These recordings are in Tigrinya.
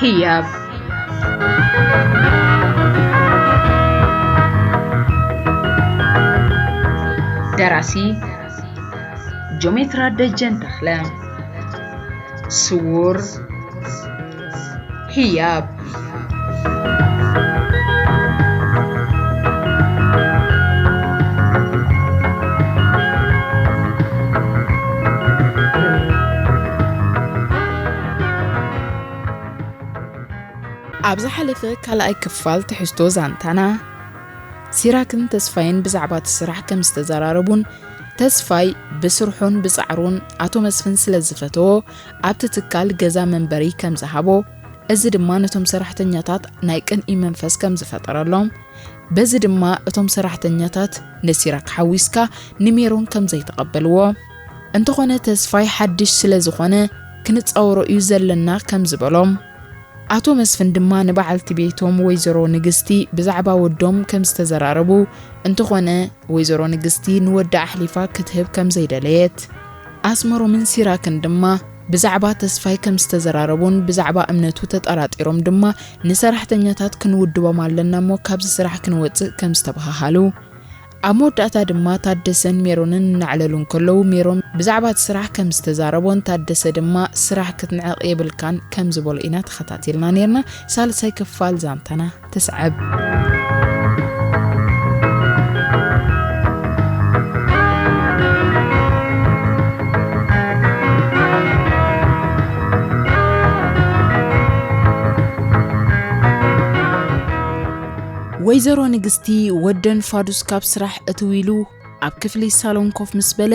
ህያብ። ደራሲ ጆሜትራ ደጀን ተኽለ። ስዉር ህያብ። ኣብ ዝሓለፈ ካልኣይ ክፋል ትሕዝቶ ዛንታና፣ ሲራክን ተስፋይን ብዛዕባ እቲ ስራሕ ከም ዝተዘራረቡን፣ ተስፋይ ብስርሑን ብጻዕሩን ኣቶ መስፍን ስለ ዝፈተዎ፣ ኣብቲ ትካል ገዛ መንበሪ ከም ዝሃቦ፣ እዚ ድማ ነቶም ሰራሕተኛታት ናይ ቅንኢ መንፈስ ከም ዝፈጠረሎም፣ በዚ ድማ እቶም ሰራሕተኛታት ንሲራክ ሓዊስካ ንሜሮን ከም ዘይተቐበልዎ፣ እንተኾነ ተስፋይ ሓድሽ ስለ ዝኾነ ክንጻወሮ እዩ ዘለና ከም ዝበሎም፣ ኣቶ መስፍን ድማ ንበዓልቲ ቤቶም ወይዘሮ ንግስቲ ብዛዕባ ወዶም ከም ዝተዘራረቡ፣ እንተኾነ ወይዘሮ ንግስቲ ንወዳ ኣሕሊፋ ክትህብ ከም ዘይደለየት፣ ኣስመሮምን ሲራክን ድማ ብዛዕባ ተስፋይ ከም ዝተዘራረቡን ብዛዕባ እምነቱ ተጠራጢሮም ድማ ንሰራሕተኛታት ክንውድቦም ኣለና እሞ ካብዚ ስራሕ ክንወጽእ ከም ዝተበሃሃሉ፣ ኣብ መወዳእታ ድማ ታደሰን ሜሮንን እናዕለሉ እንከለዉ፣ ሜሮን ብዛዕባ እቲ ስራሕ ከም ዝተዛረቦን ታደሰ ድማ ስራሕ ክትንዕቕ የብልካን ከም ዝበሎ ኢና ተኸታቲልና ነይርና። ሳልሳይ ክፋል ዛንታና ትስዕብ። ወይዘሮ ንግስቲ ወደን ፋዱስ ካብ ስራሕ እትው ኢሉ ኣብ ክፍሊ ሳሎን ኮፍ ምስ በለ፣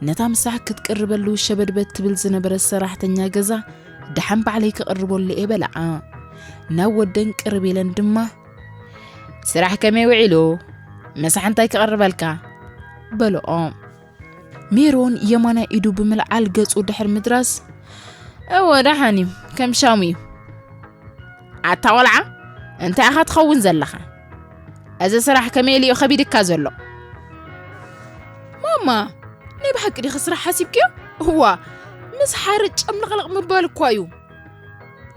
ነታ ምሳሕ ክትቅርበሉ ሸበድበድ ትብል ዝነበረት ሰራሕተኛ ገዛ፣ "ደሓን ባዕለይ ክቕርበሉ እየ" በልዓ። ናብ ወደን ቅርብ ኢለን ድማ፣ "ስራሕ ከመይ ውዒሉ? ምሳሕ እንታይ ክቕርበልካ?" በልኦ። ሜሮን የማናይ ኢዱ ብምልዓል ገጹ ድሕር ምድራስ፣ "እወ፣ ደሓን እዩ፣ ከም ሻሙ እዩ። ኣታ ቆልዓ፣ እንታይ ኢኻ ትኸውን ዘለኻ? እዚ ስራሕ ከመይ ኢሉ እዩ ከቢድካ ዘሎ?" "ማማ፣ ናይ ብሓቂ ዲኺ ስራሕ ሓሲብክዮ? እዋ፣ ምስ ሓርጭ ጨምለቕለቕ ምባል እኳ እዩ።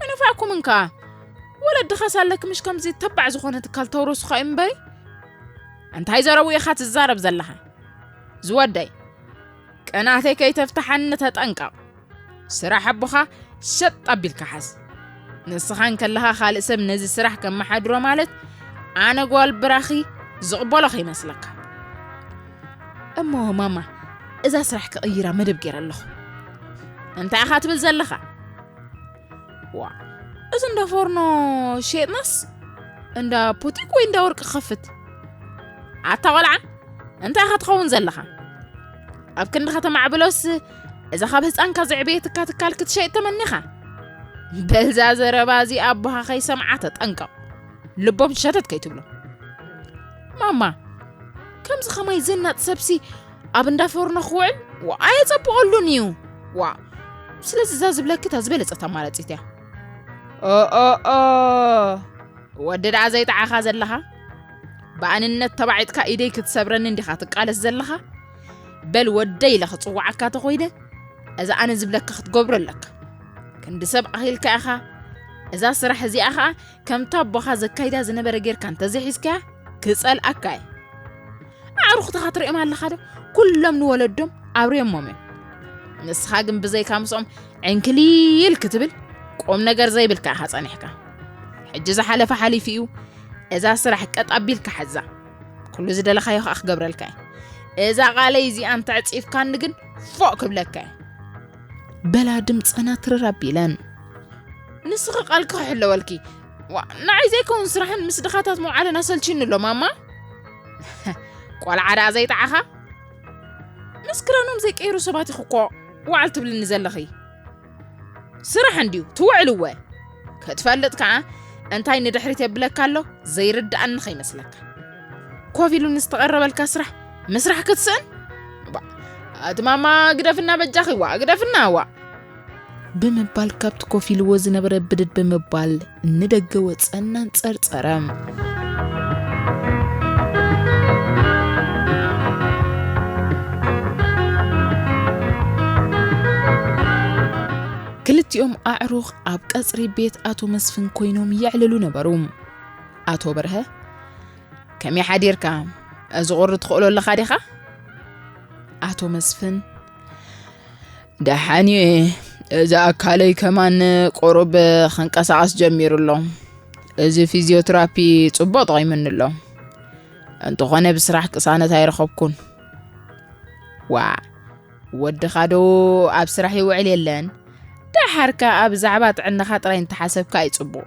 ኣይነፋዕኩምን ከኣ። ወለድኻስ ኣለኪ፣ ምሽ ከምዚ ተባዕ ዝኾነ ትካል ተውረሱኻ እዩ እምበሪ። እንታይ ዘረቡ ኢኻ ትዛረብ ዘለኻ? ዝወደይ፣ ቅናተይ ከይተፍትሓኒ ተጠንቀቕ። ስራሕ ኣቦኻ ሸጥ ኣቢልካ ሓዝ። ንስኻ እንከለኻ ካልእ ሰብ ነዚ ስራሕ ከመሓድሮ ማለት፣ ኣነ ጓል ብራኺ ዝቕበሎ ከይመስለካ። እሞ ማማ፣ እዛ ስራሕ ክቕይራ መደብ ገይረ ኣለኹ። እንታይ ኢኻ ትብል ዘለኻ? ዋ፣ እዚ እንዳ ፎርኖ ሸየጥናስ እንዳ ቡቲክ ወይ እንዳ ወርቂ ክኸፍት? ኣታ ቆልዓ፣ እንታይ ኢኻ ትኸውን ዘለኻ? ኣብ ክንዲ ከተማ ዕብሎስ እዛ ካብ ህፃንካ ዘዕበየትካ ትካል ክትሸይጥ ተመኒኻ? በዛ ዘረባ እዚ ኣቦኻ ከይሰምዓ ተጠንቀቕ። ልቦም ሸተት ከይትብሎ። ማማ፣ ከምዚ ኸማይ ዘናጥ ሰብሲ ኣብ እንዳ ፎርኖ ክውዕል ዋ ኣየጸብቐሉን እዩ። ዋ፣ ስለዚ እዛ ዝብለኪ እታ ዝበለጸት ኣማራጺት እያ። ኦኦኦ፣ ወዲ ደኣ ዘይጠዓኻ ዘለኻ? ብኣንነት ተባዒጥካ ኢደይ ክትሰብረኒ እንዲኻ ትቃለስ ዘለኻ? በል ወደይ ኢለ ክጽውዓካ ተኾይነ፣ እዛ ኣነ ዝብለካ ክትገብሮ ኣለካ። ክንዲ ሰብ ኣኺልካ ኢኻ። እዛ ስራሕ እዚኣ ኸኣ ከምታ ኣቦኻ ዘካይዳ ዝነበረ ጌርካ እንተዘይሒዝካያ፣ ክጸልኣካ እየ። ኣዕሩኽትኻ ትርእዮም ኣለኻ ዶ? ኩሎም ንወለዶም ኣብርዮሞም እዮም። ንስኻ ግን ብዘይካ ምስኦም ዕንክሊል ክትብል፣ ቁም ነገር ዘይብልካ ኢኻ ጸኒሕካ። ሕጂ ዝሓለፈ ሓሊፉ እዩ። እዛ ስራሕ ቀጥ ኣቢልካ ሓዛ። ኩሉ ዝደለኻዮ ኸኣ ክገብረልካ እየ። እዛ ቓለይ እዚኣ እንተዕጺፍካኒ ግን ፎእ ክብለካ እየ። በላ ድምጸን ኣትርር ኣቢለን። ንስኺ ቃልኪ ክሕለወልኪ። ዋ፣ ንዓይ ዘይከውን ስራሕን ምስ ድኻታት መውዓልን ኣሰልቺኒ ኣሎ ማማ። ቆልዓ ደኣ ዘይጠዓኻ? ምስ ክዳኖም ዘይቀይሩ ሰባት ኢኺ እኮ ዋዕል ትብልኒ ዘለኺ። ስራሕ እንድዩ ትውዕል እወ። ክትፈልጥ ከኣ እንታይ ንድሕሪት የብለካ ኣሎ ዘይርድኣኒ ከይመስለካ። ኮፍ ኢሉ ንዝተቐረበልካ ስራሕ ምስራሕ ክትስእን? ባ፣ ኣቲ ማማ ግደፍና በጃኺ ዋ፣ ግደፍና ዋ። ብምባል ካብቲ ኮፍ ኢልዎ ዝነበረ ብድድ ብምባል ንደገ ወጸን ኣንጸርጸረ። ክልተ ክልቲኦም ኣዕሩኽ ኣብ ቀጽሪ ቤት ኣቶ መስፍን ኮይኖም የዕልሉ ነበሩ። ኣቶ በርሀ፣ "ከመይ ሓዲርካ? እዚ ቁሪ ትኽእሎ ኣለኻ ዲኻ?" ኣቶ መስፍን፣ "ደሓን እየ። እዚ ኣካለይ ከማን ቁሩብ ክንቀሳቐስ ጀሚሩ ኣሎ። እዚ ፊዚዮትራፒ ጽቡቕ ጠቒሙኒ ኣሎ። እንተኾነ ብስራሕ ቅሳነት ኣይረኸብኩን።" "ዋ፣ ወድኻ ዶ ኣብ ስራሕ ይውዕል የለን? ደሓር ከኣ ብዛዕባ ጥዕናኻ ጥራይ እንተሓሰብካ እዩ ጽቡቕ።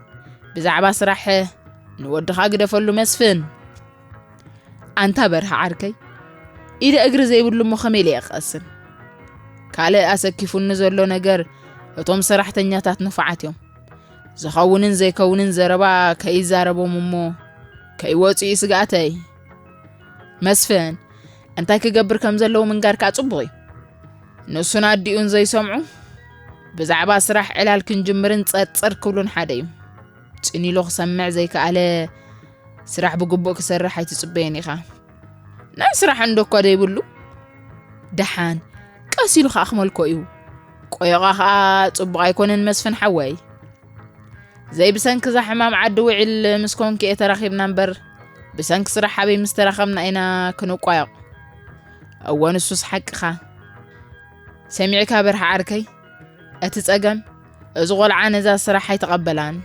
ብዛዕባ ስራሕ ንወድኻ ግደፈሉ መስፍን።" "ኣንታ በርሀ ዓርከይ፣ ኢደ እግሪ ዘይብሉ እሞ ከመይ ኢለ እየ ክቐስን? ካልእ ኣሰኪፉኒ ዘሎ ነገር እቶም ሰራሕተኛታት ንፉዓት እዮም። ዝኸውንን ዘይከውንን ዘረባ ከይዛረቦም እሞ ከይወጹ እዩ ስግኣተይ። መስፍን፣ እንታይ ክገብር ከም ዘለዎ ምንጋር ከኣ ጽቡቕ እዩ። ንሱን ኣዲኡን ዘይሰምዑ ብዛዕባ ስራሕ ዕላል ክንጅምርን ጸርጸር ክብሉን ሓደ እዩ። ጽን ኢሉ ክሰምዕ ዘይከኣለ ስራሕ ብግቡእ ክሰርሕ ኣይትጽበዮን ኢኻ። ናይ ስራሕ እንዶ እኳ ዘይብሉ። ደሓን ቀስ ኢሉ ከኣ ክመልኮ እዩ። ቆዮቓ ከኣ ጽቡቕ ኣይኮነን መስፍን ሓወይ። ዘይብሰንኪ እዛ ሕማም ዓዲ ውዒል ምስ ኮንኪ እየ ተራኺብና እምበር፣ ብሰንኪ ስራሕ ሓበይ ምስ ተራኸብና ኢና ክንቋየቕ። እወ ንሱስ ሓቅኻ። ሰሚዕካ በርሃ ዓርከይ፣ እቲ ጸገም፣ እዚ ቆልዓ ነዛ ስራሕ ኣይተቐበላን።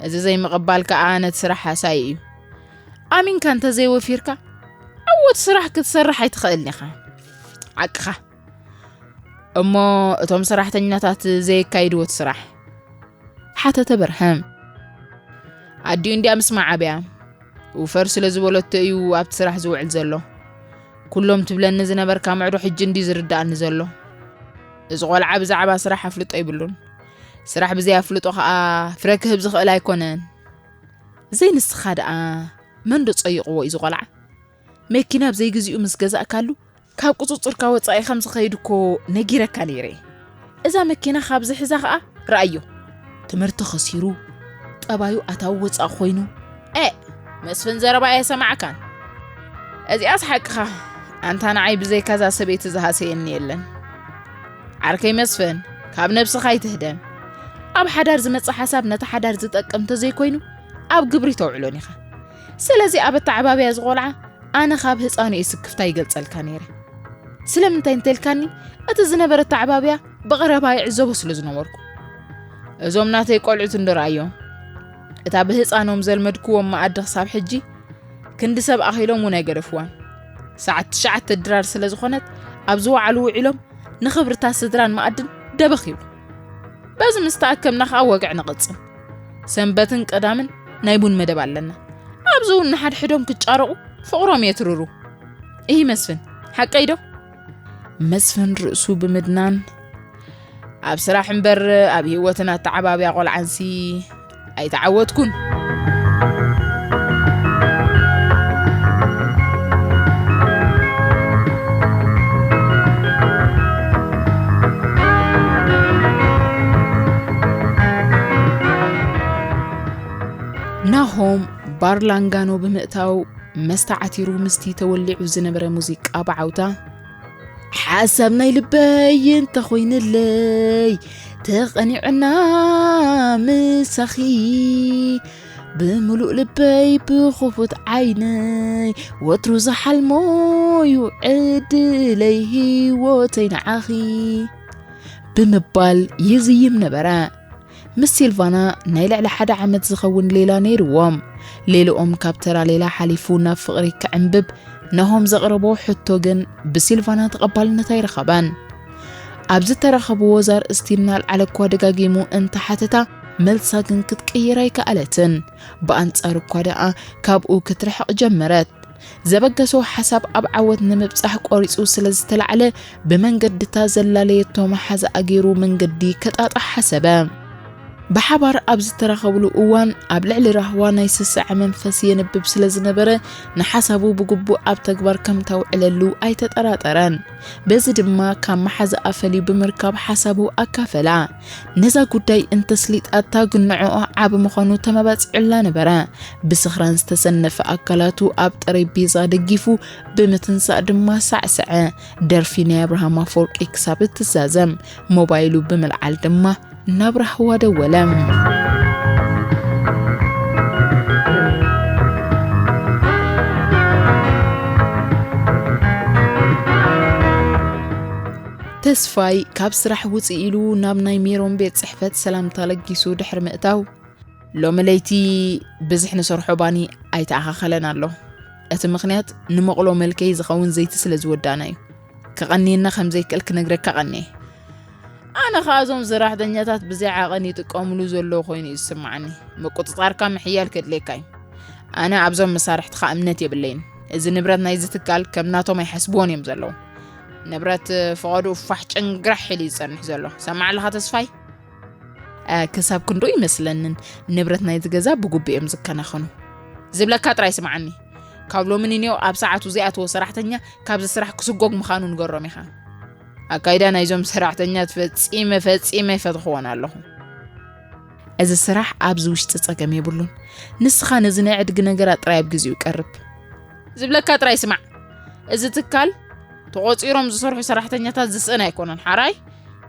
እዚ ዘይምቕባል ከኣ ነቲ ስራሕ ሃሳዪ እዩ። ኣሚንካ እንተዘይወፊርካ፣ ዕዉት ስራሕ ክትሰርሕ ኣይትኽእልን ኢኻ። ሓቅኻ። እሞ እቶም ሰራሕተኛታት ዘየካይድዎ እቲ ስራሕ?" ሓተተ በርሀ። ኣዲኡ እንድያ ምስማዕ ኣብያ። ውፈር ስለ ዝበለቶ እዩ ኣብቲ ስራሕ ዝውዕል ዘሎ። ኩሎም ትብለኒ ዝነበርካ ምዕዶ ሕጂ እንድዩ ዝርድኣኒ ዘሎ። እዚ ቆልዓ ብዛዕባ ስራሕ ኣፍልጦ የብሉን። ስራሕ ብዘይ ኣፍልጦ ከኣ ፍረ ክህብ ዝኽእል ኣይኮነን። ዘይንስኻ ደኣ መን ዶ ጸይቕዎ እዩ እዚ ቆልዓ? መኪና ኣብ ዘይግዚኡ ምስ ገዛእካሉ ካብ ቁጽጽርካ ወጻኢ ከም ዝኸይድ እኮ ነጊረካ ነይረ። እዛ መኪና ካብ ዝሕዛ ኸኣ ረኣዮ። ትምህርቲ ኸሲሩ፣ ጠባዩ ኣታዊ ወጻኢ ኮይኑ። ኤ፣ መስፍን ዘረባ ኣየሰማዕካን። እዚኣስ ሓቅኻ፣ ኣንታ ንዓይ ብዘይካ እዛ ሰበይቲ ዝሃሰየኒ የለን። ዓርከይ መስፍን፣ ካብ ነብስኻ ኣይትህደም። ኣብ ሓዳር ዝመጽእ ሓሳብ ነቲ ሓዳር ዝጠቅም እንተዘይኮይኑ፣ ኣብ ግብሪ ተውዕሎን ኢኻ። ስለዚ ኣብ ኣተዓባብያ እዚ ቆልዓ ኣነ ካብ ህጻኑ እየ ስክፍታ ይገልጸልካ ነይረ። ስለምንታይ እንተልካኒ፣ እቲ ዝነበረ ኣተዓባብያ ብቐረባ ይዕዘቦ ስለ ዝነበርኩ። እዞም ናተይ ቆልዑት እንዶ ረኣዮም። እታ ብህጻኖም ዘልመድክዎም መኣዲ ክሳብ ሕጂ ክንዲ ሰብ ኣኺሎም እውን ኣይገደፍዋን። ሰዓት ትሽዓተ ድራር ስለ ዝኾነት፣ ኣብ ዝወዓሉ ውዒሎም ንኽብርታት ስድራን መኣድን ደበኽ ይብሉ። በዚ ምስ ተኣከብና ኸኣ ወግዒ ንቕጽል። ሰንበትን ቀዳምን ናይ ቡን መደብ ኣለና። ኣብዚ እውን ንሓድሕዶም ክጫረቑ ፍቕሮም የትርሩ። እሂ መስፍን፣ ሓቀይ ዶ? መስፍን ርእሱ ብምድናን፣ ኣብ ስራሕ እምበር ኣብ ህይወትን ኣተዓባብያ ቆልዓንሲ ኣይተዓወትኩን። ናሆም ባር ላንጋኖ ብምእታው፣ መስተ ዓቲሩ ምስቲ ተወሊዑ ዝነበረ ሙዚቃ ብዓውታ፣ ሓሳብ ናይ ልበይ እንተኾይንለይ፣ ተቐኒዕና ምሳኺ፣ ብምሉእ ልበይ ብኽፉት ዓይነይ፣ ወትሩ ዝሓልሞ እዩ ዕድለይ ህይወተይ ንዓኺ፣ ብምባል ይዝይም ነበረ። ምስ ሲልቫና ናይ ልዕሊ ሓደ ዓመት ዝኸውን ሌላ ነይርዎም። ሌልኦም ካብ ተራ ሌላ ሓሊፉ ናብ ፍቕሪ ክዕምብብ ናሆም ዘቕረቦ ሕቶ ግን ብሲልቫና ተቐባልነት ኣይረኸበን። ኣብ ዝተራኸብዎ ዛርእስቲ እናልዓለ እኳ ደጋጊሙ እንተሓተታ፣ መልሳ ግን ክትቅይር ኣይከኣለትን። ብኣንጻሩ እኳ ደኣ ካብኡ ክትርሕቕ ጀመረት። ዘበገሶ ሓሳብ ኣብ ዓወት ንምብጻሕ ቆሪጹ ስለ ዝተላዕለ፣ ብመንገድታ ዘላለየቶ መሓዛኣ ገይሩ መንገዲ ከጣጥሕ ሓሰበ። ብሓባር ኣብ ዝተራኸብሉ እዋን፣ ኣብ ልዕሊ ራህዋ ናይ ስስዐ መንፈስ የንብብ ስለ ዝነበረ፣ ንሓሳቡ ብግቡእ ኣብ ተግባር ከም ተውዕለሉ ኣይተጠራጠረን። በዚ ድማ ካብ መሓዛኣ ፈልዩ ብምርካብ ሓሳቡ ኣካፈላ። ነዛ ጉዳይ እንተስሊጣታ ግን ንዕኦ ዓቢ ምዃኑ ተመባጺዑላ ነበረ። ብስኽራን ዝተሰነፈ ኣካላቱ ኣብ ጠረጴዛ ደጊፉ ብምትንሳእ ድማ ሳዕሰዐ። ደርፊ ናይ ኣብርሃም ኣፈወርቂ ክሳብ እትዛዘም፣ ሞባይሉ ብምልዓል ድማ ናብ ራህዋ ደወለ። ተስፋይ ካብ ስራሕ ውፅእ ኢሉ ናብ ናይ ሜሮን ቤት ፅሕፈት ሰላምታ ለጊሱ ድሕሪ ምእታው፣ ሎሚ ለይቲ ብዙሕ ንሰርሖ ባኒ ኣይተኣኻኸለን ኣሎ። እቲ ምኽንያት ንመቕሎ መልከይ ዝኸውን ዘይቲ ስለ ዝወዳእና እዩ። ክቐንየና ከም ዘይክእል ክነግረካ ቀንየ። ኣነ ኸኣ እዞም ሰራሕተኛታት ብዘይ ዓቐን ይጥቀምሉ ዘለዉ ኮይኑ እዩ ዝስምዓኒ። ምቁጽጻርካ ምሕያል ከድልየካ እዩ። ኣነ ኣብዞም መሳርሕትኻ እምነት የብለይን። እዚ ንብረት ናይዚ ትካል ከም ናቶም ኣይሓስብዎን እዮም ዘለዉ። ንብረት ፍቐዱ ፋሕ ጭንግራሕ ኢሉ እዩ ዝጸንሕ ዘሎ። ሰማዕ ኣለኻ ተስፋይ? እ፣ ክሳብ ክንድኡ ይመስለንን ንብረት ናይቲ ገዛ ብግቡእ እዮም ዝከናኸኑ። ዝብለካ ጥራይ ስምዓኒ። ካብ ሎሚ ንኔው ኣብ ሰዓቱ ዘይኣተወ ሰራሕተኛ ካብዚ ስራሕ ክስጎግ ምዃኑ ንገሮም ኢኻ። ኣካይዳ ናይዞም ሰራሕተኛት ፈጺመ፣ ፈጺመ ኣይፈትኽዎን ኣለኹ። እዚ ስራሕ ኣብዚ ውሽጢ ጸገም የብሉን። ንስኻ ነዚ ናይ ዕድጊ ነገራት ጥራይ ኣብ ግዜኡ ቀርብ። ዝብለካ ጥራይ ስማዕ። እዚ ትካል ተቖጺሮም ዝሰርሑ ሰራሕተኛታት ዝስእን ኣይኮነን፣ ሓራይ?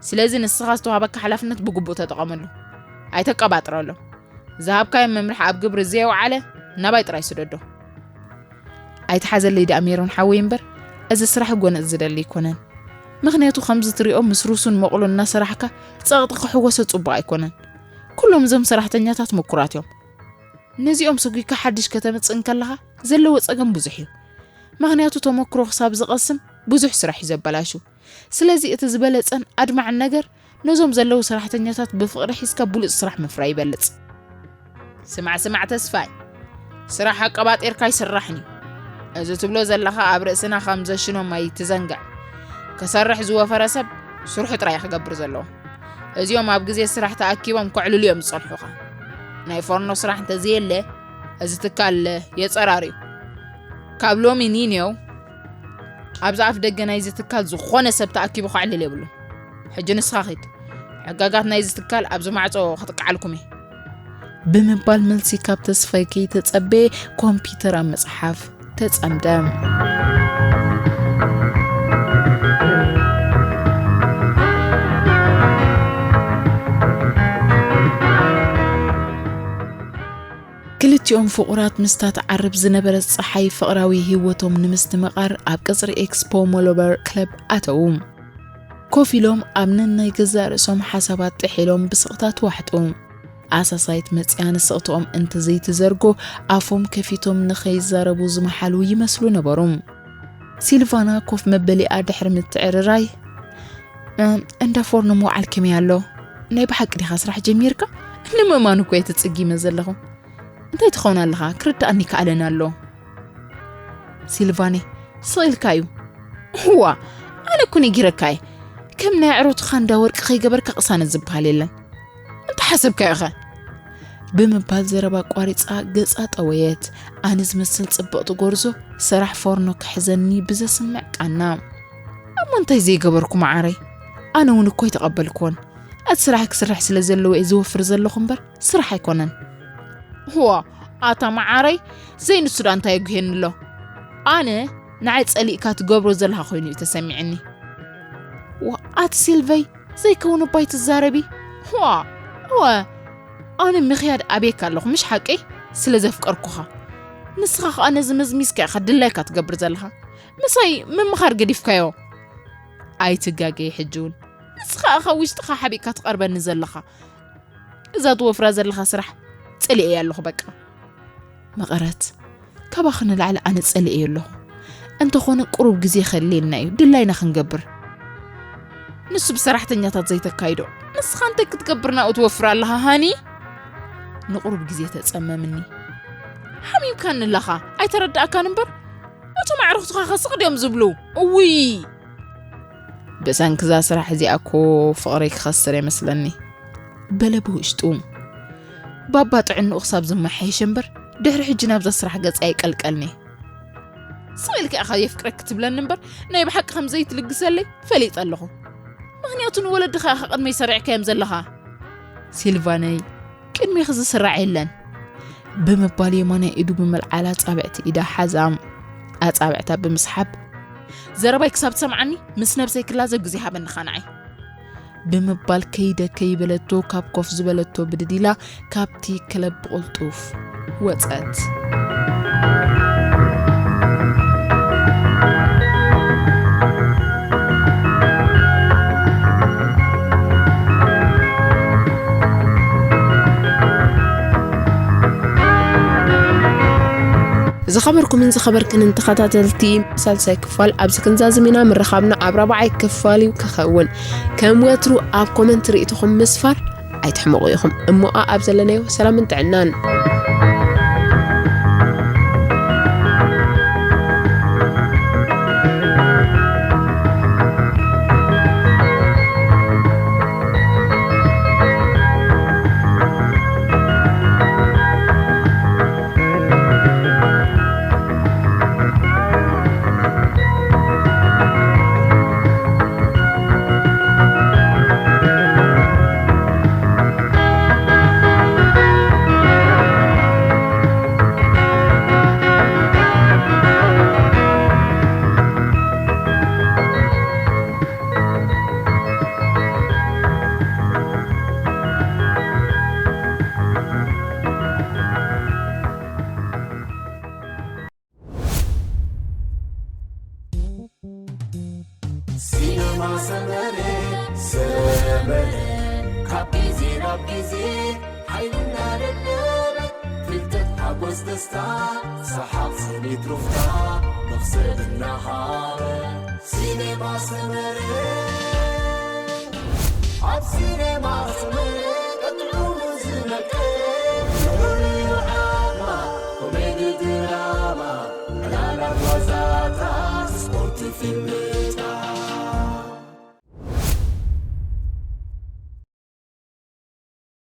ስለዚ ንስኻ ዝተዋህበካ ሓላፍነት ብግቡእ ተጠቐመሉ። ኣይተቀባጥረሎም። ዝሃብካዮም መምርሒ ኣብ ግብሪ ዘየውዓለ ናባይ ጥራይ ስደዶ። ኣይትሓዘለይ ደኣ ሜሮን ሓወይ እምበር፣ እዚ ስራሕ ጎነጽ ዝደሊ ኣይኮነን። ምኽንያቱ ከምዚ ትሪኦ ምስ ሩሱን መቕሎን እናሰራሕካ ጸቕጢ ክሕወሶ ጽቡቕ ኣይኮነን። ኩሎም እዞም ሰራሕተኛታት ምኩራት እዮም። ነዚኦም ሰጒግካ ሓድሽ ከተምጽእ እንከለኻ ዘለዎ ጸገም ብዙሕ እዩ። ምኽንያቱ ተመክሮ ክሳብ ዝቐስም ብዙሕ ስራሕ እዩ ዘበላሹ። ስለዚ እቲ ዝበለጸን ኣድማዕን ነገር ነዞም ዘለዉ ሰራሕተኛታት ብፍቕሪ ሒዝካ ብሉጽ ስራሕ ምፍራይ ይበልጽ። ስማዕ ስማዕ ተስፋይ፣ ስራሕ ኣቀባጢርካ ኣይስራሕን እዩ። እዚ ትብሎ ዘለኻ ኣብ ርእስና ከም ዘሽኖም ኣይትዘንግዕ። ክሰርሕ ዝወፈረ ሰብ ስርሑ ጥራይ ክገብር ዘለዎ። እዚኦም ኣብ ግዜ ስራሕ ተኣኪቦም ከዕልሉ እዮም ዝጸንሑኻ። ናይ ፎርኖ ስራሕ እንተዘየለ እዚ ትካል የጸራርዩ። ካብ ሎሚ ኒኔው ኣብዚ ኣፍ ደገ ናይዚ ትካል ዝኾነ ሰብ ተኣኪቡ ከዕልል የብሉን። ሕጂ ንስኻ ኺድ። ሕጋጋት ናይዚ ትካል ኣብዚ ማዕጾ ክጥቅዓልኩም እየ። ብምባል መልሲ ካብ ተስፋይ ከይተጸበየ ኮምፒተር ኣብ መጽሓፍ ተጸምደ። ክልቲኦም ፍቑራት ምስታ ትዓርብ ዝነበረት ጸሓይ ፍቕራዊ ህይወቶም ንምስትምቓር ኣብ ቀጽሪ ኤክስፖ ሞሎበር ክለብ ኣተዉ። ኮፍ ኢሎም ኣብ ነናይ ገዛእ ርእሶም ሓሳባት ጥሒሎም ብስቕታ ተዋሕጡ። ኣሳሳይት መጺኣ ንስቕትኦም እንተዘይትዘርጎ ኣፎም ከፊቶም ንኸይዛረቡ ዝመሓሉ ይመስሉ ነበሩ። ሲልቫና ኮፍ መበሊኣ ድሕሪ ምትዕርራይ፣ "እም፣ እንዳ ፎርኖ ምውዓል ከመይ ኣሎ? ናይ ብሓቂ ዲኻ ስራሕ ጀሚርካ? ንምእማን እኮ እየ ተጸጊመ ዘለኹ። እንታይ ትኸውን ኣለኻ? ክርድኣኒ ይከኣለን ኣሎ?" ሲልቫኔ፣ "ስቕ ኢልካ እዩ። እዋ፣ ኣነ እኮ ነጊረካ እየ። ከም ናይ ኣዕሩኽትኻ እንዳ ወርቂ ከይገበርካ ቅሳነት ዝበሃል የለን። እንታይ ሓሰብካዮ ኸ?" ብምባል ዘረባ ኣቋሪጻ ገጻ ጠወየት። ኣነ ዝመስል ጽብቕቲ ጎርዞ ሰራሕ ፎርኖ ክሕዘኒ ብዘስምዕ ቃና። "እሞ እንታይ ዘይገበርኩ መዓረይ? ኣነ እውን እኮ ኣይተቐበልኩዎን። እቲ ስራሕ ክስራሕ ስለ ዘለዎ እየ ዝወፍር ዘለኹ እምበር ስራሕ ኣይኮነን." "እዋ፣ ኣታ መዓረይ፣ ዘይንሱ ደኣ እንታይ የጉሄኒ ኣሎ? ኣነ ንዓይ ጸሊእካ ትገብሮ ዘለኻ ኮይኑ እዩ ተሰሚዕኒ። ዋ፣ ኣቲ ሲልቨይ፣ ዘይከውን እባ ኣይትዛረቢ። ዋ፣ እወ፣ ኣነ ምኽያድ ኣብየካ ኣለኹ፣ ምሽ ሓቀይ? ስለ ዘፍቀርኩኻ። ንስኻ ኸኣ ነዚ መዝሚዝካ ኢኻ ድላይካ ትገብር ዘለኻ። ምሳይ ምምኻር ገዲፍካዮ። ኣይትጋገይ ሕጂ እውን። ንስኻ ኢኻ ውሽጥኻ ሓቢእካ ትቐርበኒ ዘለኻ። እዛ ትወፍራ ዘለኻ ስራሕ ጸሊኤያ ኣለኹ በቃ። መቐረት፣ ካባኺ ንላዕሊ ኣነ ጸሊኤዮ ኣለኹ። እንተኾነ ቁሩብ ግዜ ከድልየና እዩ፣ ድላይና ክንገብር። ንሱ ብሰራሕተኛታት ዘይተካይዶ፣ ንስኻ እንታይ ክትገብር ናብኡ ትወፍር ኣለኻ ሃኒ?" ንቁሩብ ግዜ ተጸመምኒ። "ሓሚምካኒ ኣለኻ፣ ኣይተረዳእካን እምበር፣ እቶም ኣዕሩኽትኻ ከስቕ ድዮም ዝብሉ? እውይ!" "ብሰንኪ እዛ ስራሕ እዚኣ እኮ ፍቕረይ ክኸስር እየ መስለኒ?" በለ ብውሽጡ። "ባባ ጥዕንኡ ክሳብ ዝመሓየሽ እምበር፣ ድሕሪ ሕጂ ናብዛ ስራሕ ገጸይ ኣይቀልቀልኒ። ስቕ ኢልካ ኢኻ የፍቅረኪ ትብለኒ እምበር፣ ናይ ብሓቂ ከም ዘይትልግሰለይ ፈሊጠ ኣለኹ። ምኽንያቱ ንወለድኻ ኢኻ ቅድመይ ሰሪዕካዮም ዘለኻ። ሲልቫነይ፣ ቅድሜኺ ዝስራዕ የለን." ብምባል የማናይ ኢዱ ብምልዓል ኣጻብዕቲ ኢዳ ሓዛ። ኣጻብዕታ ብምስሓብ፣ "ዘረባይ ክሳብ ትሰምዓኒ ምስ ነብሰይ ክላዘብ ግዜ ሃበኒ ኸኣ ንዓይ። ብምባል ከይደ ከይበለቶ ካብ ኮፍ ዝበለቶ ብድድ ኢላ ካብቲ ክለብ ብቕልጡፍ ወጸት። ዝኸበርኩምን ዝኸበርክንን ተኸታተልቲ ሳልሳይ ክፋል ኣብዚ ክንዛዝም ኢና። ምርኻብና ኣብ ራብዓይ ክፋል እዩ ክኸውን። ከም ወትሩ ኣብ ኮመንት ርእይቶኹም ምስፋር ኣይትሕመቑ ኢኹም። እሞ ኣብ ዘለናዮ ሰላምን ጥዕናን። ሲነማ ሰመረ፣ ሰመረ፣ ካብ ግዜ ናብ ግዜ ሓይልና ለለበ፣ ፍልጠት ሓጎስ ደስታ፣ ሰሓቕ ስኒት ሩፍታ፣ መኽሰብ እናሃበ። ሲነማ ሰመረ፣ ኣብ ሲነማ ሰመረ፣ ቀጥዑ ዝነቀ፣ ፍቕሪ ዓማ፣ ኮሜዲ ድራማ፣ ዕላላት ዋዛታት፣ ስፖርት ፊልም፣